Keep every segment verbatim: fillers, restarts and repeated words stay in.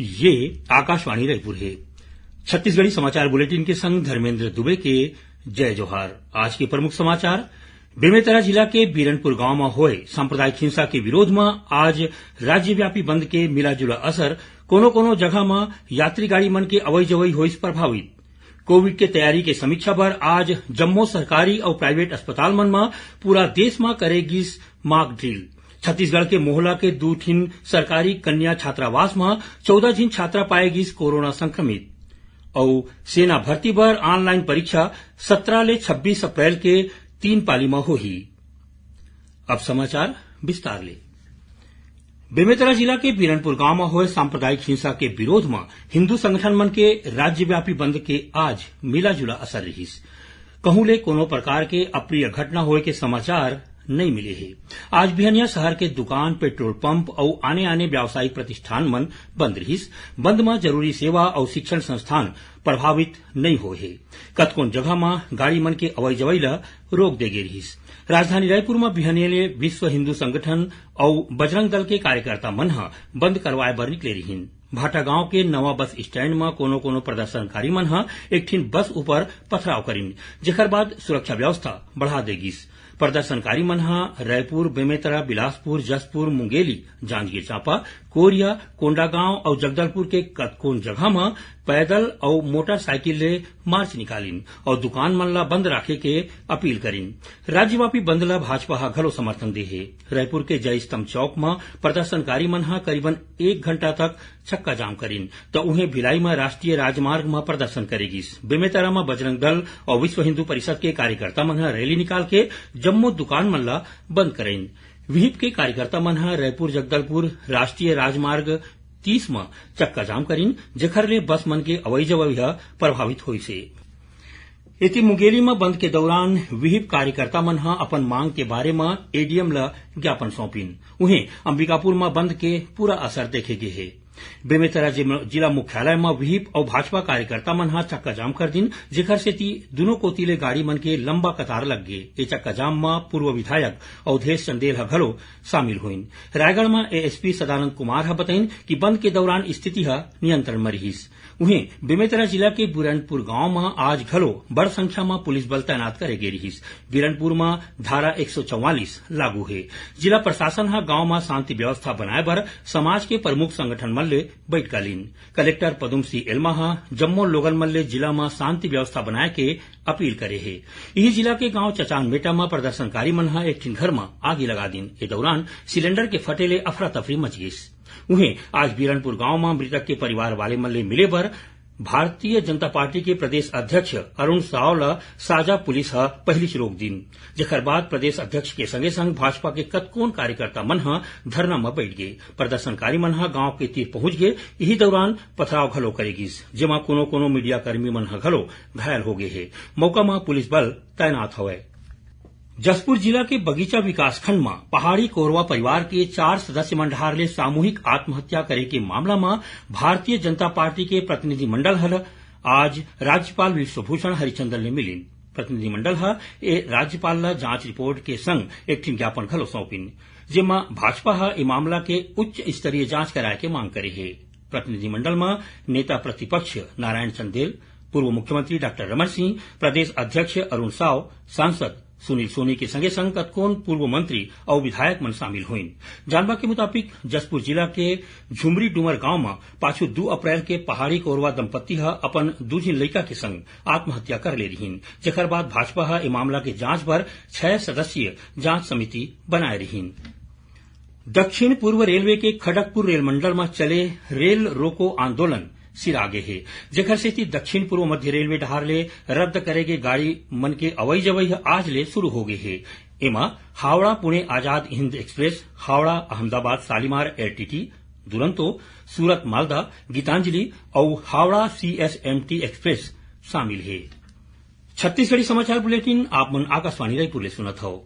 ये आकाशवाणी रायपुर हे। छत्तीसगढ़ी समाचार बुलेटिन के संग धर्मेंद्र दुबे के जय जोहार। आज के प्रमुख समाचार। बेमेतरा जिला के बीरनपुर गांव म होय सांप्रदायिक हिंसा के विरोध म आज राज्यव्यापी बंद के मिला जुला असर, कोनो कोनो जगह म यात्री गाड़ी मन के अवई जवई होइस प्रभावित। कोविड के तैयारी के समीक्षा बर आज जम्मो सरकारी अउ प्राइवेट अस्पताल मन म पूरा देश म करे गिस मॉक ड्रिल। छत्तीसगढ़ के मोहला के दू ठिन सरकारी कन्या छात्रावास म चौदह झिन छात्रा पाए गिस कोरोना संक्रमित। अउ सेना भर्ती बर ऑनलाइन परीक्षा सत्रह ले छब्बीस अप्रैल के तीन पाली म होही। अब समाचार विस्तार ले। बेमेतरा जिला के बीरनपुर गांव म होए सांप्रदायिक हिंसा के विरोध म हिंदू संगठन मन के राज्यव्यापी बंद के आज मिला जुला असर रिहिस। कहूं ले कोनो प्रकार के अप्रिय घटना होए के समाचार नइ मिले हे। आज बिहनिया शहर के दुकान, पेट्रोल पंप अउ आने-आने व्यावसायिक प्रतिष्ठान मन बंद रिहिस। बंद म जरूरी सेवा अउ शिक्षण संस्थान प्रभावित नइ होए हे। कतकोन जगह म गाड़ी मन के अवई जवई ल रोक दे गे रिहिस। राजधानी रायपुर म बिहनिया ले विश्व हिंदू संगठन अउ बजरंग दल के कार्यकर्ता मन ह बंद करवाए बर निकले रिहिन। भाटागांव के नवा बस स्टैंड म कोनो-कोनो प्रदर्शनकारी मन ह एक ठिन बस ऊपर पथराव करिन, जेकर बाद सुरक्षा व्यवस्था बढ़ा दे गिस। प्रदर्शनकारी मन ह रायपुर, बेमेतरा, बिलासपुर, जशपुर, मुंगेली, जांजगीर चांपा, कोरिया, कोंडागांव अउ जगदलपुर के कतकोन जगह म पैदल अउ मोटरसाइकिल ले मार्च निकालिन अउ दुकान मन ला बंद राखे के अपील करिन। राज्यव्यापी बंद ला भाजपा ह घलो समर्थन दे हे। रायपुर के जय स्तंभ चौक म प्रदर्शनकारी मन ह करीबन एक घंटा तक चक्का जाम करिन, त उहें भिलाई म राष्ट्रीय राजमार्ग म प्रदर्शन करे गिस। बेमेतरा म बजरंग दल अउ विश्व हिंदू परिषद के कार्यकर्ता मन ह रैली निकाल के जम्मो दुकान मन ला बंद करिन। विहिप के कार्यकर्ता मन ह रायपुर जगदलपुर राष्ट्रीय राजमार्ग तीस म चक्का जाम करिन, जेखर ले बस मन के अवई जवई ह प्रभावित होइस हे। एती मुंगेली म बंद के दौरान विहिप कार्यकर्ता मन ह अपन मांग के बारे म एडीएम ल ज्ञापन सौंपिन। उहें अंबिकापुर म बंद के पूरा असर देखे गे हे। बेमेतरा जिम-, जिला मुख्यालय म विहिप अउ भाजपा कार्यकर्ता मन ह चक्का जाम कर दिन, जेखर सेती दुनों कोति ले गाड़ी मन के लंबा कतार लग गे। ए चक्का जाम म पूर्व विधायक अवधेश चंदेल ह घलो शामिल होइन। रायगढ़ म एएसपी सदानंद कुमार ह बतइन कि बंद के दौरान स्थिति ह नियंत्रण म रिहिस। उहें, बेमेतरा जिला के बीरनपुर गांव म आज घलो बड़ संख्या म पुलिस बल तैनात करे गे रिहिस। बीरनपुर म धारा एक सौ चौवालीस लागू हे। जिला प्रशासन ह गांव म शांति व्यवस्था बनाए बर समाज के प्रमुख संगठन मन ले बइठका लीन। कलेक्टर पदुम सिंह एलमा ह जम्मो लोगन मन ले जिला म शांति व्यवस्था बनाए के अपील करे हे। इही जिला के गांव चचान मेटा म प्रदर्शनकारी मन ह एक ठिन घर म आगी लगा दीन। ए दौरान सिलेंडर के फटे ले अफरा तफरी मच गिस। उहें, आज बीरनपुर गांव म मृतक के परिवार वाले मन ले मिले बर भारतीय जनता पार्टी के प्रदेश अध्यक्ष अरुण साव ल साजा पुलिस ह पहिलीच रोक दीन, जेखर बाद प्रदेश अध्यक्ष के संगे संग भाजपा के कतकोन कार्यकर्ता मन ह धरना म बइठ गे। प्रदर्शनकारी मन ह गांव के तीर पहुंच गे। इही दौरान पथराव घलो करे गिस, जेमा कोनो-कोनो मीडिया कर्मी मन ह घलो घायल हो गे हे। मौका म पुलिस बल तैनात हवय। जशपुर जिला के बगीचा विकासखंड म पहाड़ी कोरवा परिवार के चार सदस्य मन डहार ले सामूहिक आत्महत्या करे के मामला म भारतीय जनता पार्टी के प्रतिनिधिमंडल ह आज राज्यपाल विश्वभूषण हरिचंदन ले मिलिन। प्रतिनिधिमंडल ह ए राज्यपाल ल जांच रिपोर्ट के संग एक ठिन ज्ञापन घलो सौंपिन, जेमा भाजपा ह ए मामला के उच्च स्तरीय जांच कराए के मांग करे हे। प्रतिनिधिमंडल म नेता प्रतिपक्ष नारायण चंदेल, पूर्व मुख्यमंत्री डॉक्टर रमन सिंह, प्रदेश अध्यक्ष अरुण साव, सांसद सुनील सोनी के संगे संग कतकोन पूर्व मंत्री अउ विधायक मन शामिल होइन। जानबा के मुताबिक, जशपुर जिला के झुमरी डूमर गांव म पाछू दू अप्रैल के पहाड़ी कोरवा दंपत्ति ह अपन दू झिन लइका के संग आत्महत्या कर ले रिहिन, जेखर बाद भाजपा ह ए मामला के जांच बर छह सदस्यीय जांच समिति बनाए रिहिन। दक्षिण पूर्व रेलवे के खड़गपुर रेल मंडल म चले रेल रोको आंदोलन सिरा गे हे, जेखर सेती दक्षिण पूर्व मध्य रेलवे डहार ले रद्द करे गे गाड़ी मन के अवई जवई ह आज ले शुरू हो गे हे। एमा हावड़ा पुणे आजाद हिंद एक्सप्रेस, हावड़ा अहमदाबाद शालीमार एलटीटी, दुरंतो सूरत मालदा गीतांजलि अउ हावड़ा सीएसएमटी एक्सप्रेस शामिल हे। छत्तीसगढ़ी समाचार बुलेटिन आप मन आकाशवाणी रायपुर ले सुनत हव।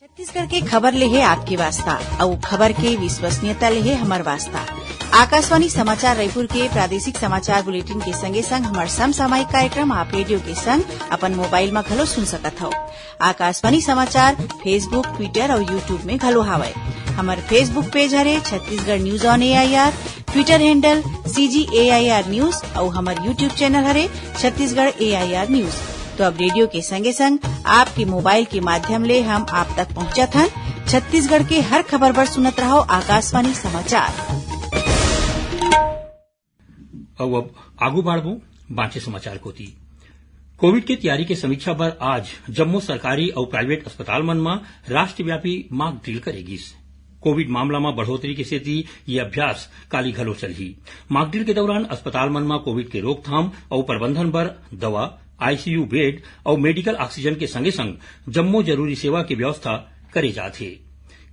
छत्तीसगढ़ के खबर ले हे आपके वास्ता, अउ खबर के विश्वसनीयता ले हे हमर वास्ता। आकाशवाणी समाचार रायपुर के प्रादेशिक समाचार बुलेटिन के संगे संग हमर समसामयिक कार्यक्रम आप रेडियो के संग अपन मोबाइल म घलो सुन सकत हव। आकाशवाणी समाचार Facebook, Twitter अउ YouTube में घलो हावय। हमर Facebook पेज हरे Chhattisgarh news on AIR. Twitter handle C G A I R news अउ हमर YouTube channel हरे Chhattisgarh A I R news। तो अब रेडियो के संगे संग आपके मोबाइल के माध्यम ले हम आप तक पहुंचत हन। छत्तीसगढ़ के हर खबर बर सुनत रहव आकाशवाणी समाचार। अउ अब आगू बाढ़बो बांचे समाचार कोती। कोविड के तैयारी के समीक्षा बर आज जम्मो सरकारी अउ प्राइवेट अस्पताल मन म राष्ट्रव्यापी मॉक ड्रिल करे गिस। कोविड मामला म बढ़ोतरी के सेती ये अभ्यास काली घलो चलही। मॉक ड्रिल के दौरान अस्पताल मन म कोविड के रोकथाम अउ प्रबंधन बर दवा, आईसीयू बेड अउ मेडिकल ऑक्सीजन के संगे संग जम्मो जरूरी सेवा के व्यवस्था करे जात हे।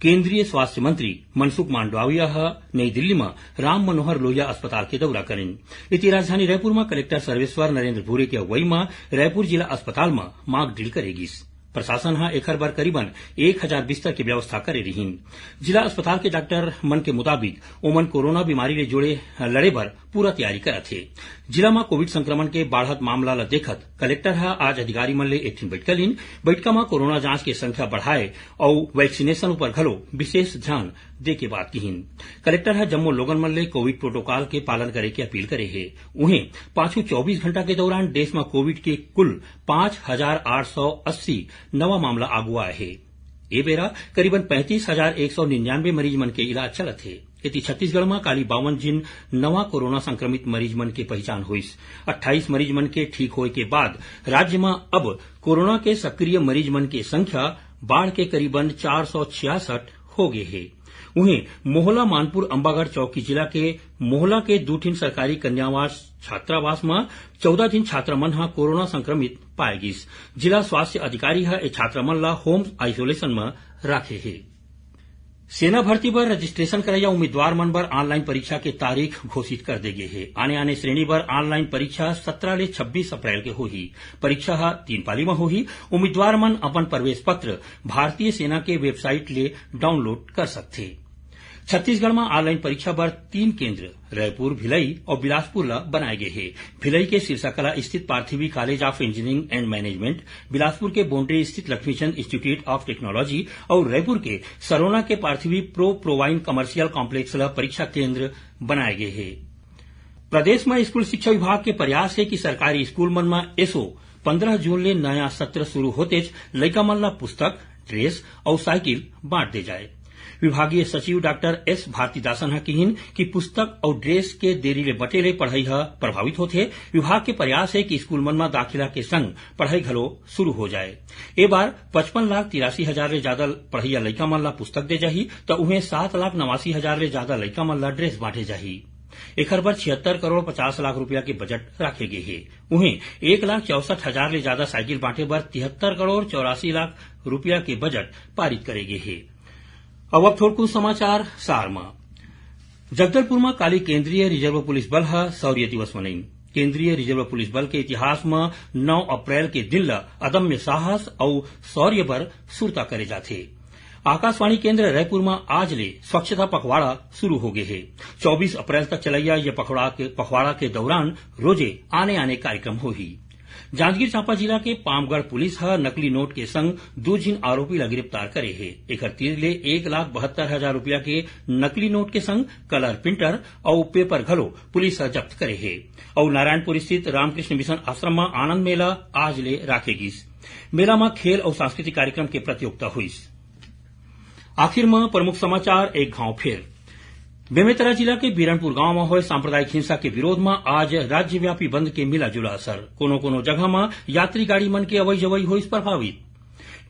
केंद्रीय स्वास्थ्य मंत्री मनसुख मांडविया ह नई दिल्ली म राम मनोहर लोहिया अस्पताल के दौरा करिन। इति राजधानी रायपुर म कलेक्टर सर्वेश्वर नरेंद्र भूरे के अगुवई म रायपुर जिला अस्पताल म मॉक ड्रिल करे गिस। प्रशासन ह एखर बर करीबन एक हजार बिस्तर के व्यवस्था करे रिहिन। जिला अस्पताल के डॉक्टर मन के मुताबिक ओमन कोरोना बीमारी ले जुड़े लड़े बर पूरा तैयारी करत हे। जिला म कोविड संक्रमण के बाढ़त मामला ल देखत कलेक्टर ह आज अधिकारी मन ले एक ठिन बइठका लीन। बइठका म कोरोना जांच के संख्या बढ़ाए अउ वैक्सीनेशन ऊपर घलो विशेष ध्यान दे के बात किहिन। कलेक्टर ह जम्मो लोगन मन ले कोविड प्रोटोकॉल के पालन करे के अपील करे हे। उहें, पाछू चौबीस घंटा के दौरान देश म कोविड के कुल पाँच हजार आठ सौ अस्सी नवा मामला आगू आए हे। ए बेरा करीबन पैंतीस हजार एक सौ निन्यानवे मरीज मन के इलाज चलत हे। एती छत्तीसगढ़ म काली बावन झिन नवा कोरोना संक्रमित मरीज मन के पहिचान होइस। अट्ठाईस मरीज मन के ठीक होए के बाद राज्य म अब कोरोना के सक्रिय मरीज मन के संख्या बाढ़ के करीबन चार सौ छियासठ हो गे हे। उहें, मोहला मानपुर अंबागढ़ चौकी जिला के मोहला के दू ठिन सरकारी कन्यावास छात्रावास म चौदह झिन छात्रा मन ह कोरोना संक्रमित पाए गिस। जिला स्वास्थ्य अधिकारी ह ए छात्रा मन ल होम आइसोलेशन म राखे हे। सेना भर्ती बर रजिस्ट्रेशन करइया उम्मीदवार मन बर ऑनलाइन परीक्षा के तारीख घोषित कर दे गे हे। आने-आने श्रेणी बर ऑनलाइन परीक्षा सत्रह ले छब्बीस अप्रैल के होही। परीक्षा ह तीन पाली म होही। उम्मीदवार मन अपन प्रवेश पत्र भारतीय सेना के वेबसाइट ले डाउनलोड कर सकथे। छत्तीसगढ़ म ऑनलाइन परीक्षा बर तीन केंद्र रायपुर, भिलई अउ बिलासपुर ल बनाए गे हे। भिलई के सिरसाकला स्थित Parthivi college of engineering and management, Bilaspur के बोंडरी स्थित लक्ष्मीचंद इंस्टीट्यूट ऑफ टेक्नोलॉजी अउ रायपुर के सरोना के पार्थिवी प्रो प्रोवाइन कमर्शियल कॉम्प्लेक्स ल परीक्षा केंद्र बनाए गे हे। प्रदेश म स्कूल शिक्षा विभाग के प्रयास हे कि सरकारी स्कूल मन म एसो पंद्रह जून ले नया सत्र शुरू होतेच लइका मन ल पुस्तक, ड्रेस अउ साइकिल बांट दे जाए। विभागीय सचिव डॉक्टर एस भारतीदासन ह किहिन कि पुस्तक अउ ड्रेस के देरी ले बटे ले पढ़ई ह प्रभावित होथे। विभाग के प्रयास हे कि स्कूल मन म दाखिला के संग पढ़ई घलो शुरू हो जाए। ए बार पचपन लाख तिरासी हजार ले जादा पढ़इया लइका मन ल पुस्तक दे जाही, त उहें सात लाख नवासी हजार ले जादा लइका मन ल ड्रेस बांटे जाही। एखर बर छिहत्तर करोड़ पचास लाख रुपया के बजट राखे गे हे। उहें, एक लाख चौसठ हजार ले जादा साइकिल बांटे बर तिहत्तर करोड़ चौरासी लाख रुपया के बजट पारित करे गे हे। अब, अब थोरकुन समाचार सार म। जगदलपुर म काली केंद्रीय रिजर्व पुलिस बल ह शौर्य दिवस मनाइन। केंद्रीय रिजर्व पुलिस बल के इतिहास म नौ अप्रैल के दिन ल अदम्य साहस अउ शौर्य बर सुरता करे जाथे। आकाशवाणी केंद्र रायपुर म आज ले स्वच्छता पखवाड़ा शुरू हो गे हे। चौबीस अप्रैल तक चलइया ये पखवाड़ा के, पखवाड़ा के दौरान रोजे आने-आने कार्यक्रम होही। जांजगीर चांपा जिला के पामगढ़ पुलिस ह नकली नोट के संग दू झिन आरोपी ल गिरफ्तार करे हे। एखर तीर ले एक लाख बहत्तर हजार रुपया के नकली नोट के संग कलर प्रिंटर अउ पेपर घलो पुलिस ह जब्त करे हे। अउ नारायणपुर स्थित रामकृष्ण मिशन आश्रम म आनंद मेला आज ले राखे गिस। मेला म खेल अउ सांस्कृतिक कार्यक्रम के प्रतियोगिता होइस। आखिर म प्रमुख समाचार एक घांव फेर। बेमेतरा जिला के बीरनपुर गांव म होय सांप्रदायिक हिंसा के विरोध म आज राज्यव्यापी बंद के मिला जुला असर। कोनो कोनो जगह म यात्री गाड़ी मन के अवई जवई होइस प्रभावित।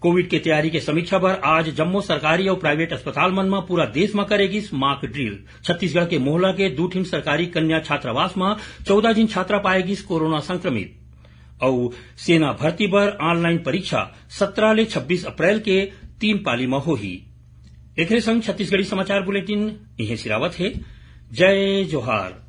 कोविड के तैयारी के समीक्षा बर आज जम्मो सरकारी अउ प्राइवेट अस्पताल मन म पूरा देश म करे गिस मॉक ड्रिल। छत्तीसगढ़ के मोहला के दू ठिन सरकारी कन्या छात्रावास म चौदह झिन छात्रा पाए गिस कोरोना संक्रमित। अउ सेना भर्ती बर ऑनलाइन परीक्षा सत्रह ले छब्बीस अप्रैल के तीन पाली म होही। एकरे संग छत्तीसगढ़ी समाचार बुलेटिन इहें सिरावत हे। जय जोहार।